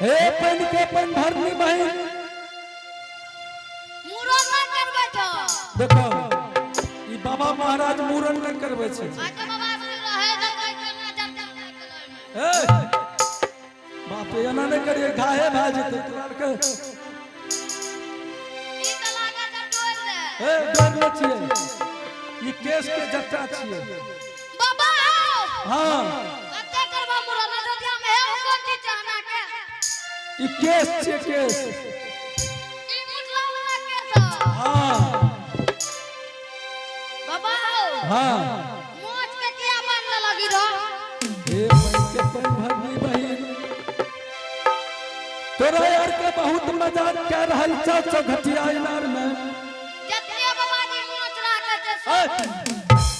हे पानि के पानि भरनी बहिन। मूड़न नहि करबै छौ। देखो, ई बाबा महाराज मूड़न नहि करबै छै। अच्छा बाबा से रहे तऽ कहै छै नजर चल जाइ गेलै ओहिमे। हे बाप रे, एना नहि करियै, घाहे भए जेतै तोरा आरके। ई तऽ लागै छै डोलि दे। हे, डोलि नहि छियै, ई केश के जट्टा छियै। बाबा हौ। हाँ। कते करबा मूड़न अयोध्या में? हे, कोन चीज चाहना के? ई केश छियै, केश। ई मुठला वाला केश हौ। हाँ। बाबा हौ। हाँ। मोच के किया बांध लगी रहो? हे पानि के पानि भरनी बहिन, तोरा यार के बहुत मजाक कह रहल छौ चौघटिया इनार में। जते बाबा जी मोच राखे छै ए!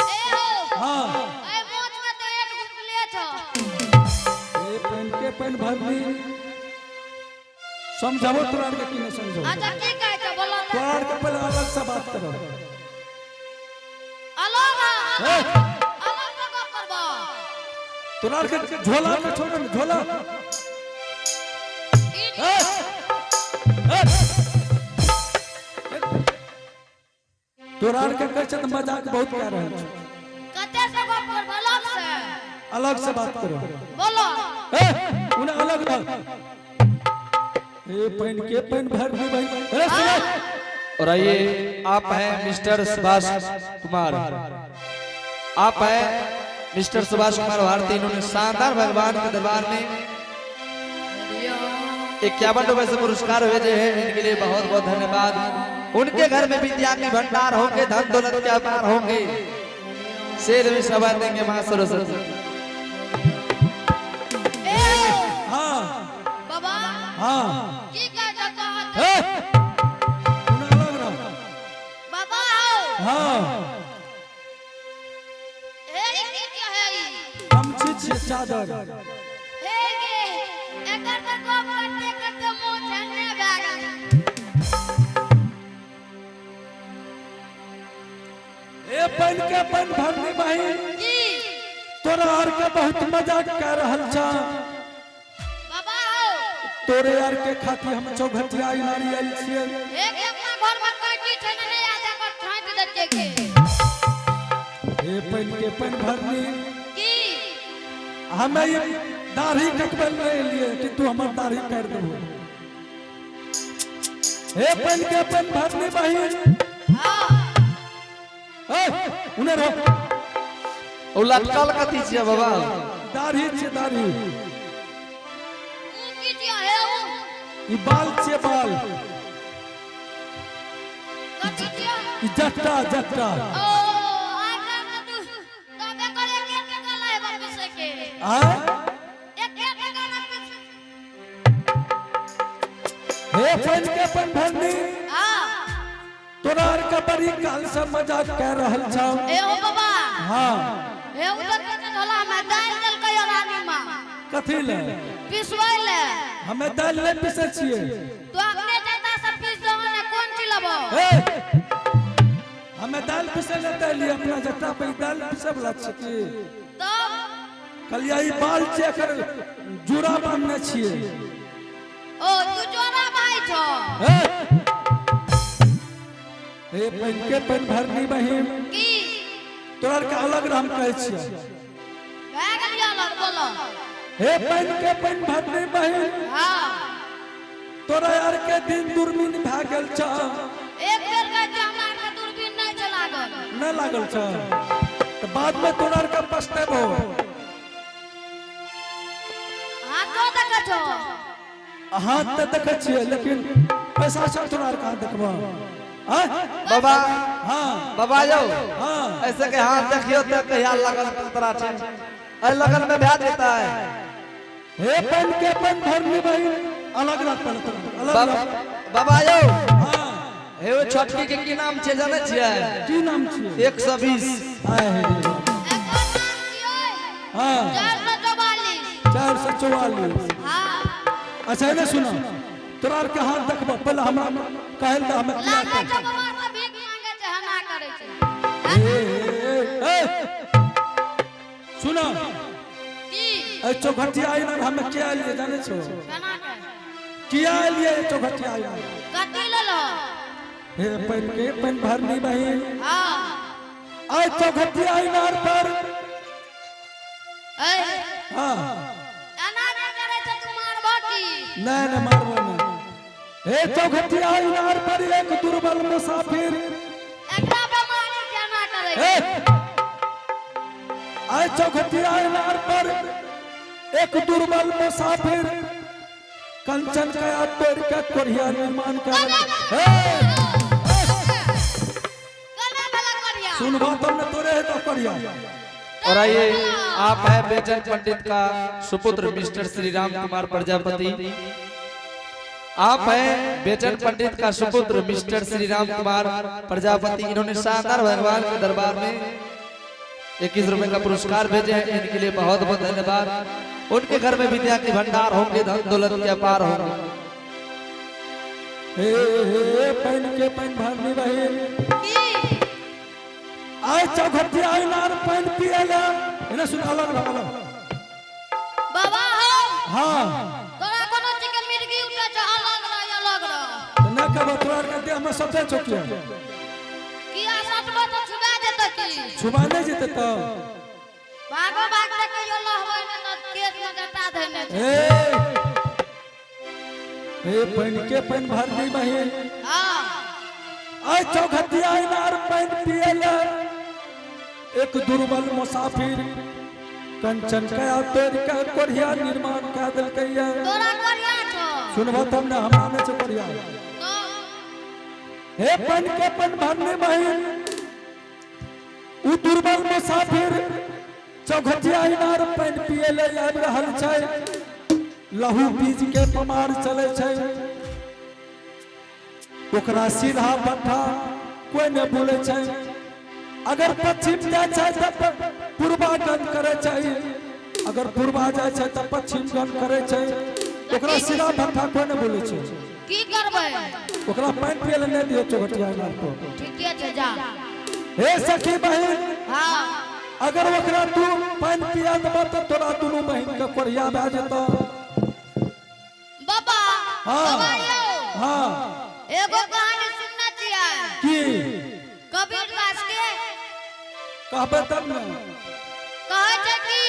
ए हो। हाँ। ए मोच में तो एक गुटले छौ। हे पानि के पानि भरनी, समझाबो तोरा आर के की नहीं समझाबो? अच्छा, की कहै छौ, बोलो तऽ। तोरा आर के पहले अलग से बात करो। अलग ए! अलग से गप करबो? तोरा आर के झोला में छोड़ो ने, झोला। ई ए! ए! तोरा आर के कहै छै तऽ मजाक बहुत कए रहल छै। कते से गप करबो, अलग से? अलग से बात करो। बोलो। ए, उन्हें अलग रह। ए पानि के पानि भरनी बहिन, अरे सुनो। और आइए, आप हैं मिस्टर सुभाष कुमार, आप हैं मिस्टर सुभाष कुमार भारती। इन्होंने शानदार भगवान के दरबार में 51 रुपए से पुरस्कार भेजे हैं। इनके लिए बहुत बहुत धन्यवाद। उनके घर में विद्या के भंडार होंगे, धन दौलत के अपार होंगे, शेर में सभा देंगे माँ सरस्वती। ए। हाँ। बाबा। हाँ। की कहै छौ, कहत। ए, उन्हें अलग रह। बाबा हौ। हाँ। हे, ई की छियै, हे ई? गमछी छियै, चादर। हे गे, एकर तऽ गप करते करते मुँह झन्ने भए गेल। ए पानि के पानि भरनी बहिन। की? तोरा आर के बहुत मजाक कह रहल छा। बाबा हौ। तोरे आर के खातिर हम चौघटिया इनारी आयल छियै। हे के, अपना घर में कैंची छै ने, नहि आ जाकर छाँटि दै के। हे पानि के पानि भरनी। की? हमे ई दाढ़ी कटबै लए नहि एलियै कि तू हमर दाढ़ी काटि देबहो। हे पानि के पानि भरनी बहिन। हाँ। ए, उन्हें रहो। ओ लटकल कथी छियै बाबा? दाढ़ी छियै, दाढ़ी। ऊ की छियै हे ऊ? ई बाल छियै, बाल। कथी छियै? ई जट्टा, जट्टा। ओ आइ काल्हि तऽ तू तबे कर एक एक टका लाइब पीसै के। आ एक एक टका ना पीस। हे पानि के पानि भरनी। हाँ। तोरा आर के बड़ी काल से मजाक कह रहल छौ। ए हो बाबा। हाँ। हे, उधर के झोला में दालि देलकै रानी माँ। कथी ले? पिसबै ले। हमे दालि नहि पीसै छियै। तू अपने जाता से पीस दहो ने, कोन चीज लेबो? हे, हमे दालि पीसै ले दालि अपना जट्टा पे? ई दालि पीसै वाला छै की? तब? कहलियै, ई बाल छै, एकर जूड़ा बान्हने छियै। ओ तू जोड़ा भाई छो। हे, हे पानि के पानि भरनी बहिन। की? तोरा आर के अलग हम कहै छियै। भए गेलियै अलग, बोलो। हे पानि के पानि भरनी बहिन। हाँ। तोरा आर के दिन दूरबीन भए गेल छ। एक बेर कहै छियै, हमरा आरके दूरबीन नहि छै लागल। नहि लागल छ तऽ बाद में तोरा आर के पछतेबो। हाथो देखै छो? हाथ तऽ देखै छियै, लेकिन पैसा छौ तोरा आर कहाँ देखबो आँय? बाबा। हाँ। बाबा यौ। हाँ। ऐसे के हाथ देखियो तऽ कहिया लगन खतरा छै, एहि लगन में भए जेतै। हे पानि के पानि भरनी बहिन, अलग रह पहले तोरा, अलग बाबा। रह। बाबा यौ। हाँ। हे, ओ छोटकी के की नाम छै, जानै छियै? की नाम छियै? 120। आय हे रे। एकर नाम छियै हाँ। 444। 444। हाँ। अच्छा, एने सुनो, तोरा आर के हाथ देखबो पहले, हमरा कहल तऽ हमे किया लागै कहै छौ बाबा से भीख मांगे छै, हना करै छै। ए, ए, ए, सुनो। की? ए चौखटिया आइना हमे किया एलियै, जानै छो? केना के? किया एलियै चौखटिया इनार? कथी लेलहो? हे पानि के पानि भरनी बहिन। हाँ। आइ चौखटिया इनार पर। ऐ। हाँ। एना नहि करै छै, तू मारबो की? नहीं नहीं, मारबो नहीं। हे चौखटिया इनार पर एक दुर्बल मुसाफिर। एकरा बेमारी केना करै हे छै? आइ चौखटिया इनार पर एक दुर्बल मुसाफिर कंचन कया तोड़ के कोढ़िया निर्माण कर। हे। केना भेला कोरिया? सुनबो तब ने तोरे है तो कोढ़िया। और आइए, आप है बेचन पंडित का सुपुत्र मिस्टर श्री राम कुमार प्रजापति। आप हैं बेचन पंडित का सुपुत्र मिस्टर श्री राम कुमार प्रजापति। इन्होंने शानदार भगवान के दरबार में 21 रुपए का पुरस्कार भेजे हैं। इनके लिए बहुत बहुत धन्यवाद। उनके घर में विद्या के भंडार होंगे, धन दौलत के अपार होंगे। हे हे, पानि के पानि भरनी बहिन। की? आइ चौखटिया इनार पानि पिएला एने सुन, अलग रह, अलग। बाबा हौ। हाँ। तोरा कोनो चीज के मिर्गी उठै छौ, अलग रह, अलग रह। तऽ नहि कहबो, तोरा आरके देह में सटे चौकिया। किया सटबो तऽ छुबा जेतै की? छुबा नहि जेतै तब। भागो भाग तऽ कहियो लहबै ने तऽ केस में गटा धैने छै। हे हे, पानि के पानि भरनी बहिन। हाँ। आइ चौखटिया इनार पानि पिएला एक दुर्बल मुसाफिर कंचन कया तोड़ के कोढ़िया निर्माण कए देलकैया। तोरा कोरिया छौ? सुनबो तब ने, हमरा नहि छै कोढ़िया। तो? हे पानि के पानि भरनी बहिन, उ दुर्बल मुसाफिर चौखटिया इनार पानि पिए ले आबि रहल छै। लहू बीज के पमार चलै छै। ओकरा सीधा पट्ठा कोई नहि बोलै छै। अगर पश्चिम जाइ छै तऽ पूर्वा गन करै छै, अगर पूर्वा जाइ छै तऽ पश्चिम गन करै छै। ओकरा सीधा भट्ठा कोई नहि बोलै छै। की करबै? ओकरा पानि पिए ले नहि दियौ चौखटिया इनार पर। ठीके छै, जा। हे सखी बहिन। हाँ। अगर ओकरा तू पानि पिया देबह तऽ तोरा दुनू बहिन के कोढ़िया भए जेतौ। बाबा। हाँ। बाबा यौ। हाँ। एगो कहानी सुनने छियै? की? कबीर दास के। कहबै तब ने। कहै छै कि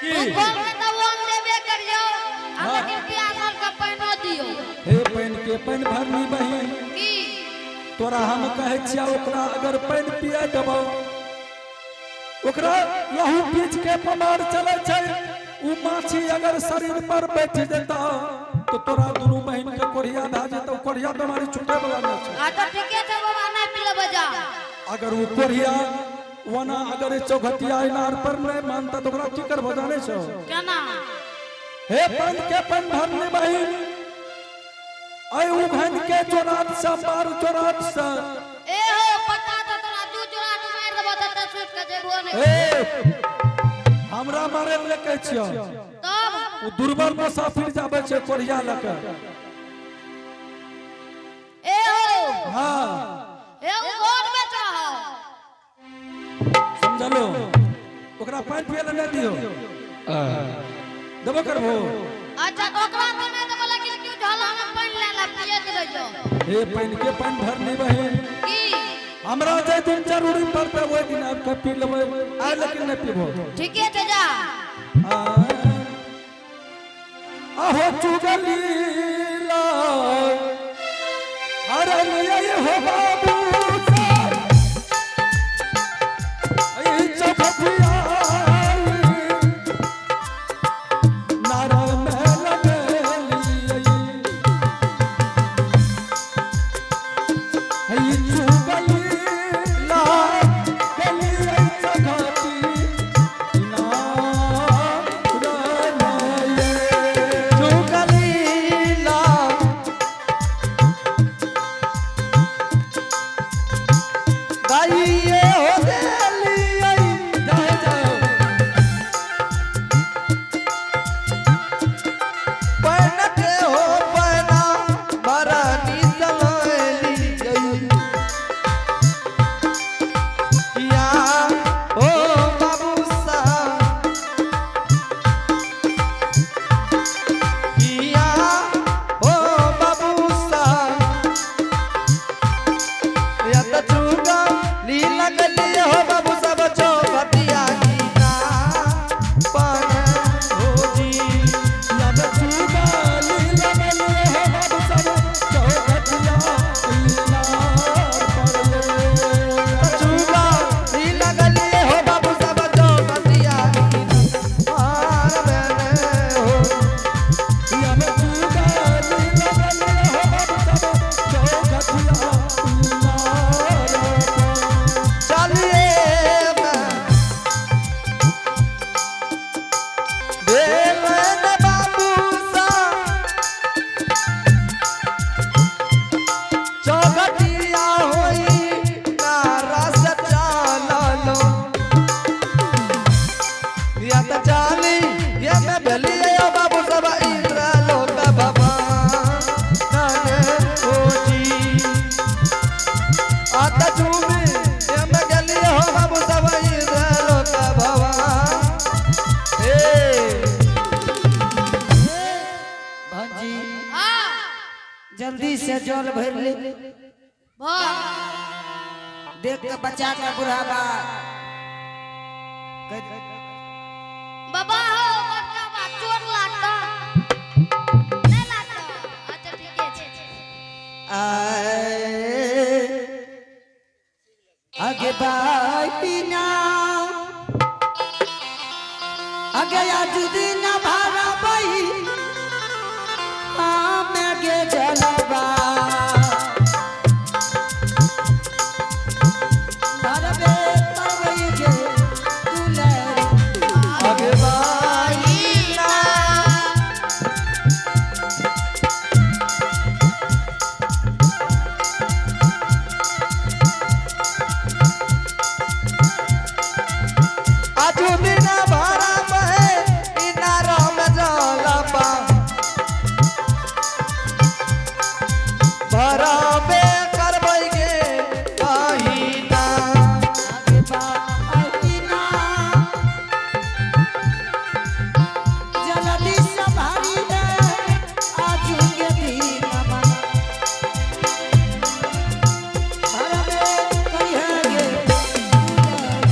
की? भूखल के तऽ ओम देबे करियौ आ हाँ। लेकिन प्यासल के पानिओ दियौ। हे पानि के पानि भरनी बहिन। की? तोरा हम कहै छियै, ओकरा अगर पानि पिया देबौ, ओकरा लहू पीच के पमार चलै छै। उ माछी अगर शरीर पर बैठ जेतौ तो तोरा दुनू बहिन के कोढ़िया भए जेतौ। कोढ़िया बीमारी छूटे वाला नहि छै। आ तऽ ठीके छै बाबा, नहि पिलेबै, जा। अगर वो कोढ़िया वना अगर चौखटिया इनार पर नहीं मानता तो ओकरा की करबो, जाने छो? केना? हे पानि के पानि भरनी बहिन, ऐ उघन के चोरात से मार चोरात से। ए हो, पक्का तऽ तोरा दू चोरा मारि देबो तऽ तऽ सुति के जेबो नहि। ए, हमरा मारे ले कहै छियौ? तब? ओ दुर्बल मुसाफिर जाबै छै कोढ़िया लऽ के। ए हो। हाँ। ए, उ घर बेचा हो। समझलो? ओकरा पानि पिए लए नहि दियौ। देबो करबो? अच्छा, ओकरा तऽ नहि देबो, लेकिन क्यों झोला में पानि ले ले, पियैत रहियो। हे पानि के पानि भरनी बहिन। की? हमरा जाहि दिन जरूरी पड़तै, ओहि दिन आबि कऽ पी लेबै। आइ लेकिन नहि पीबो। ठीके छै, जा। अहो चुगली ला अरे ये हो बाबू साहब, ऐ चौखटिया नारा में लगेली। ऐ चुगली ला गली ऐ चौखटी नारा। चुगली। गेलिए बाबू सब इंद्र लोक भवन ओ जी। आता झूमी हम गेलिए हो बाबू सब इंद्र लोक भवन। ए भांजी, हाँ। जल्दी से जल भर ले। भर। देख के बचा के बुढ़ाबा बाबा हो, बड़का बा, चोट लागता। नहीं लागता। अच्छा, ठीके छै। आए आगे बाइना, आगे आज दिन भारा बई आम गे जलबा भरबे करबै गे दुलरी। आगे बाईना। आजू बिना भरा बहे इनारा में जलपा भराबे करबै गे बहिना। आगे बाइना, जल्दी से भरी ले आजू के दिनमा भरबे करिहे गे दुलरी।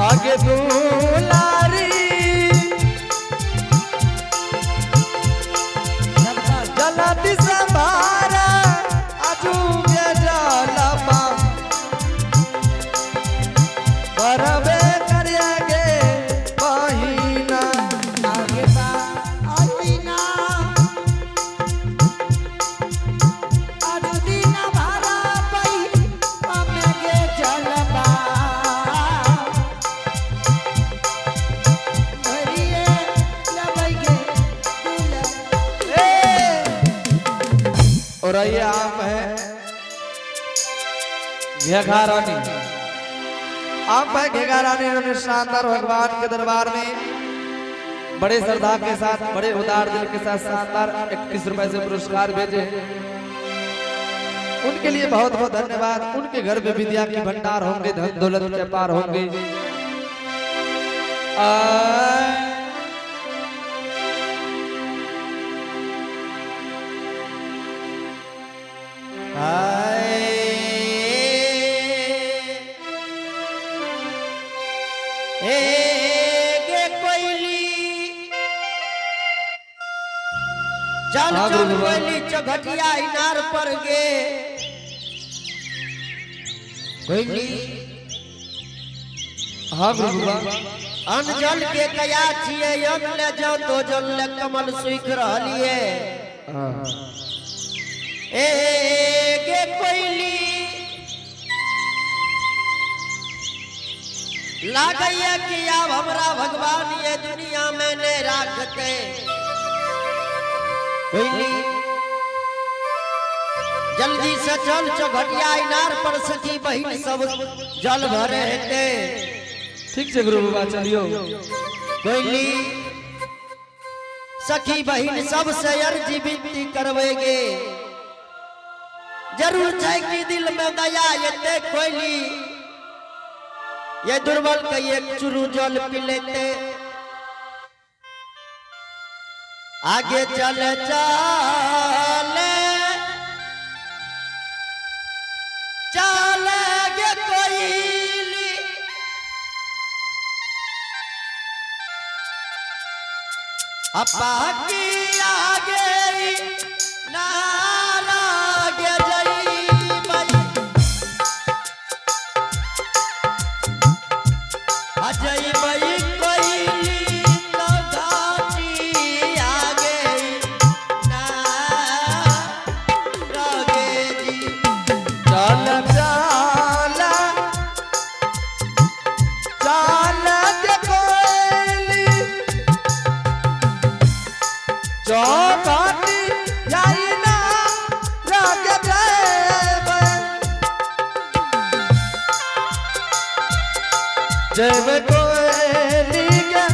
आगे दुलारी जलती संभारा आजू के जलपा भरबे करिया गे बहिना। आगे बाइना, आजू दिन भरा पई हमें गे जलबा भरिए लबै गे दुलरी। और आइए आप है घेघा रानी, आप है घेघा रानी। इन्होंने शानदार भगवान के दरबार में बड़े श्रद्धा के साथ, बड़े उदार दिल के साथ शानदार 31 रुपए से पुरस्कार भेजे हैं। उनके लिए बहुत बहुत धन्यवाद। उनके घर में विद्या के भंडार होंगे, धन दौलत के पार होंगे। ए गे कोइली, चल हाँ, चल गुरु बाबा। कोइली चौघटिया इनार पर गे कोइली। हाँ गुरु बाबा। अन्न जल के कया छियै, अन्न ले जाओ तो जल ले कमल सुख रहलिए। हाँ। ए गे कोइली, लागैया कि आब हमरा भगवान ये दुनिया में नहीं राखते। कोइली जल्दी से चल चौघटिया इनार पर, सखी बहिन सब जल भरे हेते। ठीक है गुरु बाबा, चलियो। कोइली, सखी बहिन सबसे अर्जी विनती करवेगे, जरूर छै कि दिल में दया एते। कोइली, ये दुर्बल के एक चुरू जल पी लेते। आगे चल चल चल गे कोइली, अपा की आगे नारागे जईबै, अजईबै कोइली तो घाटी आगे नारागे जी। चल चल चल के कोयली चौपाटी जाई ना राग जैब जैब कोयली के।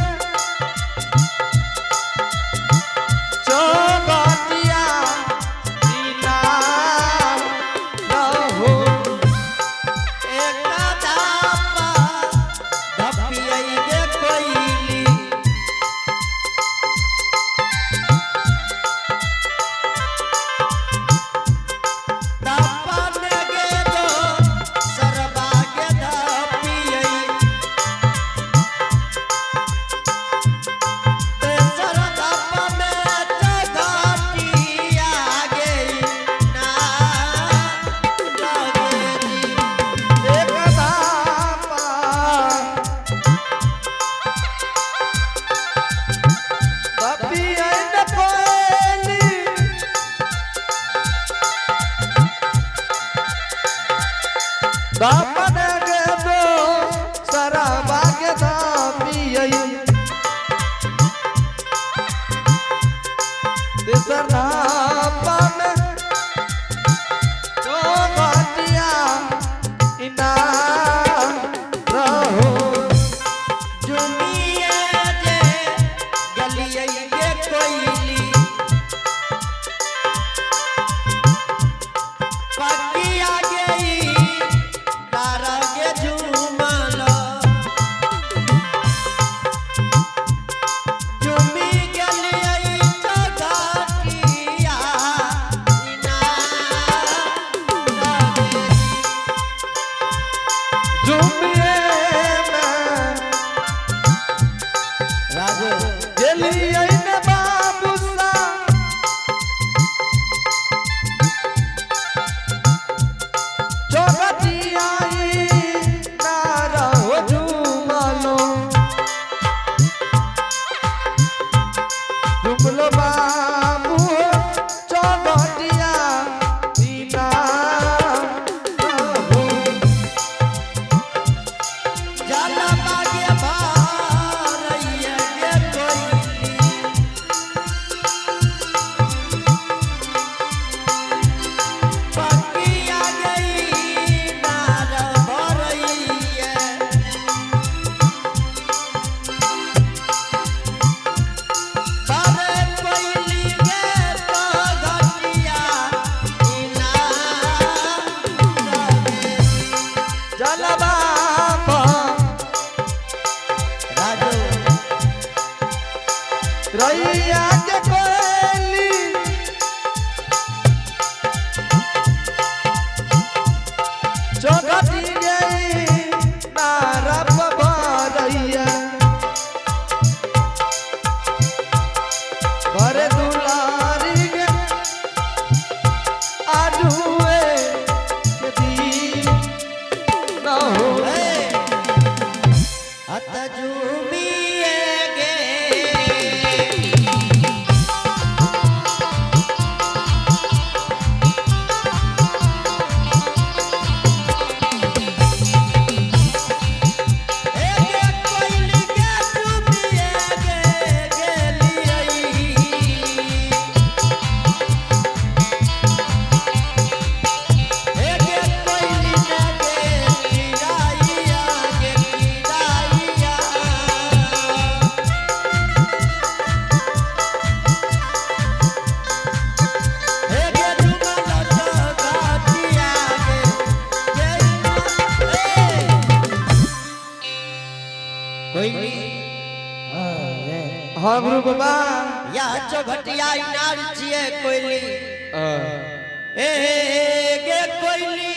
गेलियै ने बाबू सा चौगटियाई ना रहो झूमलो झुमलो बाबू चौगटिया ना रहो। जाला बागे भारैया गे कोइली पकिया गई नार भरैया बारे कोइली गे तो घटिया इनार जलवा राजो रैया के कोयली चौखटी गई नारा पबरैया भरे दुलारी गे आजुए के दी ना हो हत झूमिए गे ए गे कोइली गे झूमिए गे गेलियै ए गे कोइली गे चिराइया गे चिराइया हे गे झुमल चौगाटिया गे गे कोइली हाँ गुरु बाबा या चौघटिया इनार छिए कोइली ए गे कोइली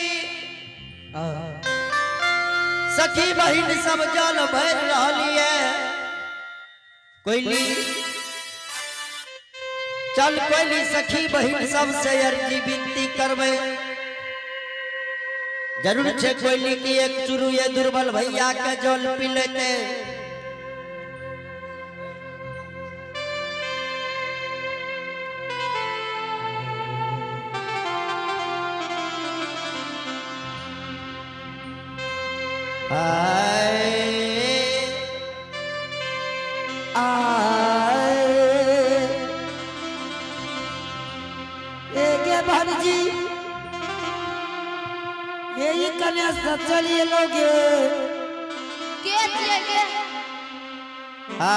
सखी बहिन सब जल भर रहली है कोइली चल कोइली सखी बहिन सब से अर्जी विनती करबै जरूर छे कोइली की एक चुरू ये दुर्बल भैया के जल पी लेते आए आए एके भरजी यही कन्या से चलिए लोगे के छियै के आ